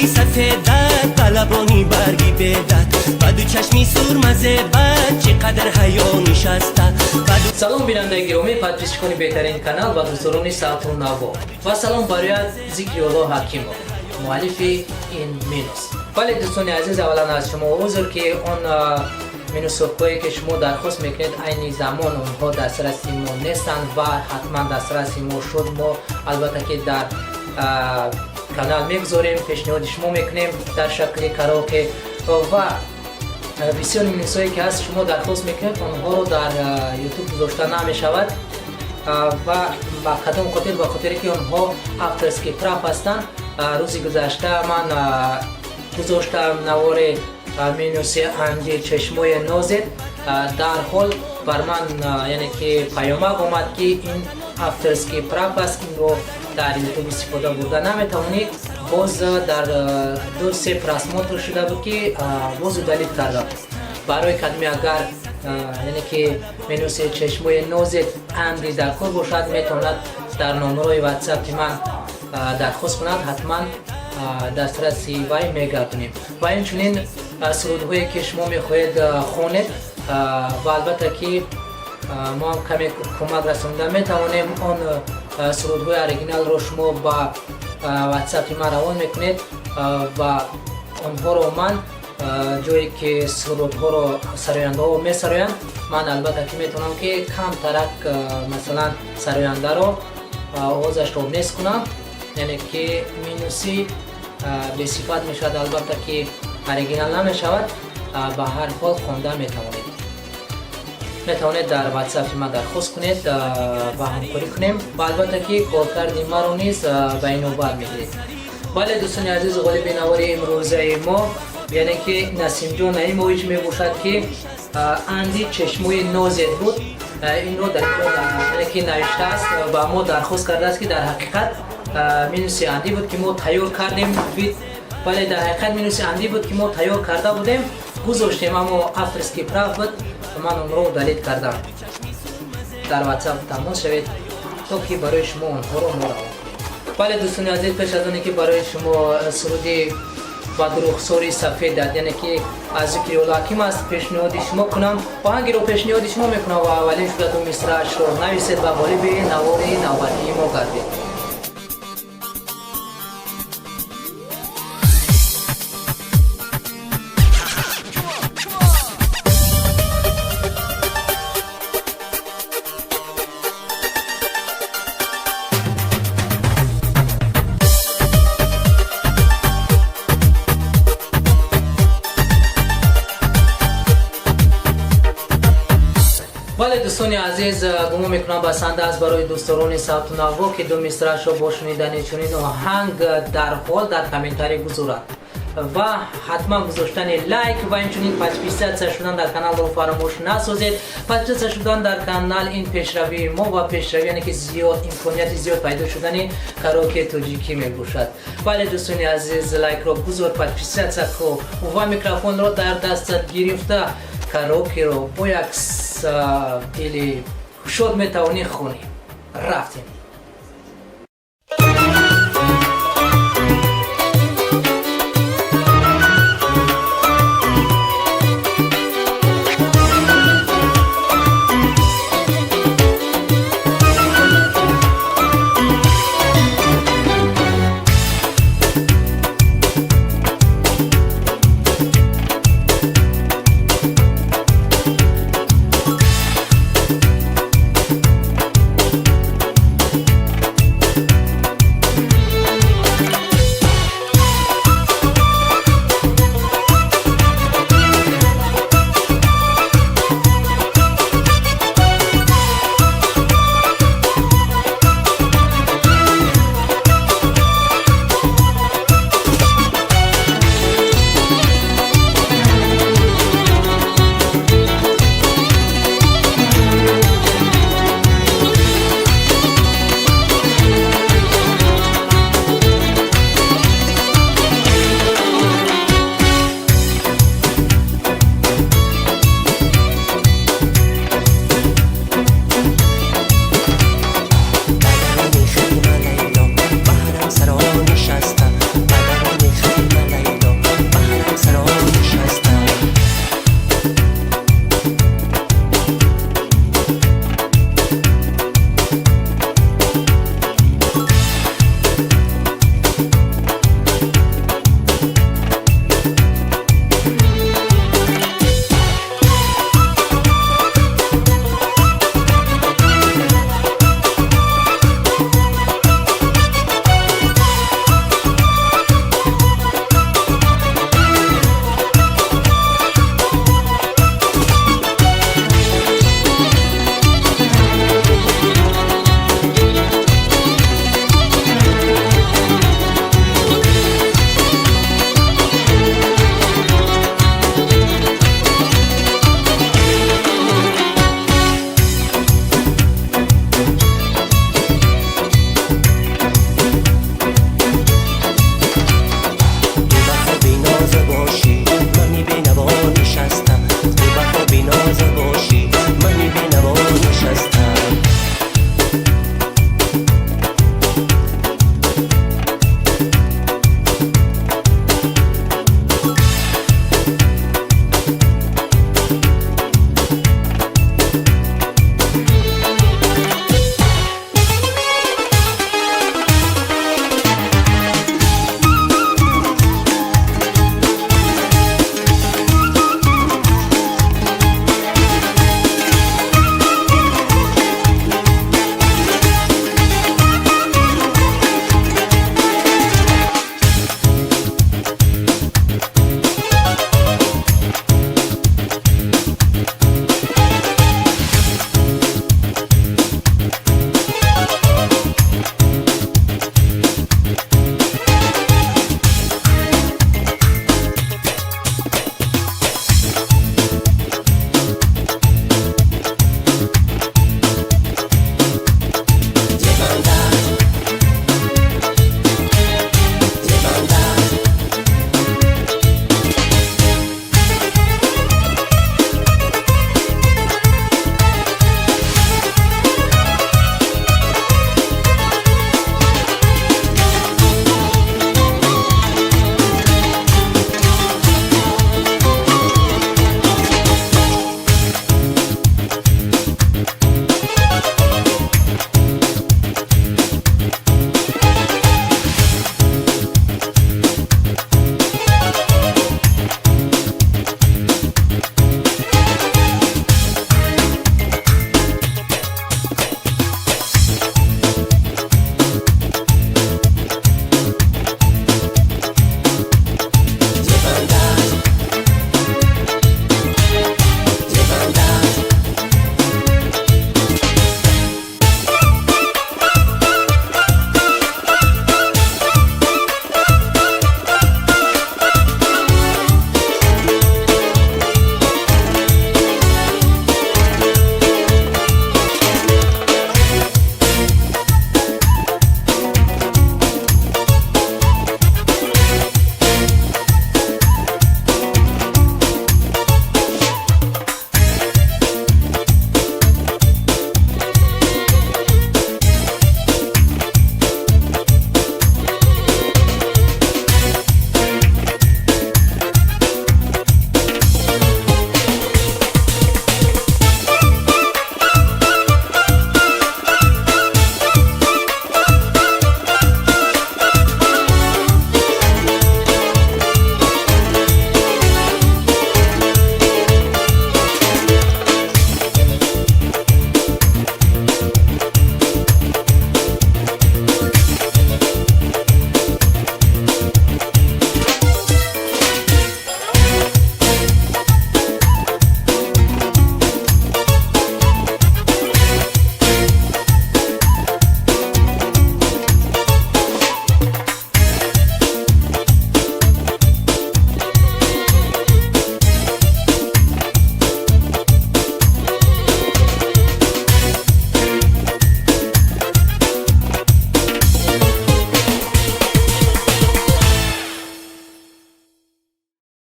Рухсори сафедат, балабони барги бедат, ба ду чашми сурмазебат, чӣ қадар ҳаё нишаста. Салом, бинандаи гиромӣ, подписчикони беҳтарин канал ва дӯстдорони савту наво, ва салом барояд Зикриулло Ҳакимов, муаллифи ин минус. Бале, дӯстони азиз, аввалан аз шумо узр, ки он минусҳое, ки шумо дархост мекунед, айни замон онҳо дастраси мо нестанд ва ҳатман дастраси мо шуд, мо албатта ки дар канал мегузорем, пешниҳоди шумо мекунем дар шакли караоке. Ва бисёр минусҳое, ки ҳаст, шумо дархост мекунед, онҳоро дар Ютуб гузошта намешавад. Ва ба кадом хотир? Ба хотире ки онҳо авторский прав ҳастанд. Рӯзи гузашта ман гузоштам навори минуси анди чашмои нозед, дарҳол бар ман, яъне ки, паёмак омад, ки ин авторский прав аст, инро дар Ютуб истифода бурда наметавонӣ. Боз дар ду се просмотр шуда буд, ки боз удалить кардам. Барои кадме агар, яъне ки, минуси чашмои нозед анди дар кор бошад, метавонад дар номерои Ватсапи ман дархост кунад, ҳатман дастраси вай мегардонем. Ва инчунин сурудҳое, ки шумо мехоҳед хонед, ва албатта ки мо ҳам каме кӯмак расонда метавонем, он сурудҳои оригиналро шумо ба Ватсапи ман равон мекунед ва онҳоро ман ҷое ки сурудҳоро сарояндаҳо месароянд, ман албатта ки метавонам, ки камтарак, масалан, сарояндаро овозашро нест кунам, яъне ки минуси бесифат мешавад, албатта ки оригинал намешавад, ба ҳар ҳол хонда метавонед. Метавонед дар Ватсапи ман дархост кунед ва ҳамкорӣ кунем ва албатта ки коркарди маро низ ба ин навбат мегиред. Бале, дӯстони азиз, ғолиби навори имрӯзаи мо, яъне ки, Насимҷон Наимович мебошад, ки анди чашмои нозед буд. Инро дар инҷо, яъне ки, навиштааст ва мо дархост кардааст, ки дар ҳақиқат минуси анди буд, ки мо тайёр кардем. Бале, дар ҳақиқат минуси анди буд, ки мо тайёр карда будем, гузоштем, аммо авторский прав буд, ман онро удалить кардам. Дар Ватсап тамос шавед, то ки барои шумо онҳоро мо равон кунем. Бале, дӯстони азиз, пеш аз оне ки барои шумо суруди ба рухсори сафедат, яъне ки аз Зикриулло Ҳаким аст, пешниҳоди шумо кунам, оҳангиро пешниҳоди шумо мекунам ва аввалин шуда ду мисраашро нависед ва ғолиби навори навбатии мо гардед. Бале, дӯстони азиз, гумон мекунам, басанда аст барои дӯстдорони савту наво, ки ду мисраашро бо шунидани чунин оҳанг дарҳол дар комментарий гузорад ва ҳатман гузоштани лайк ва инчунин подписаться шудан дар каналро фаромӯш насозед. Подписаться шудан дар канал ин пешравии мо ва пешравӣ, яъне ки, зиёд имконияти зиёд пайдо шудани караоке тоҷикӣ мебошад. Бале, дӯстони азиз, лайкро гузор, подписаться ку ва микрофонро дар дастат гирифта караокеро бо як дили кушод метавонӣ хонӣ. Рафтем.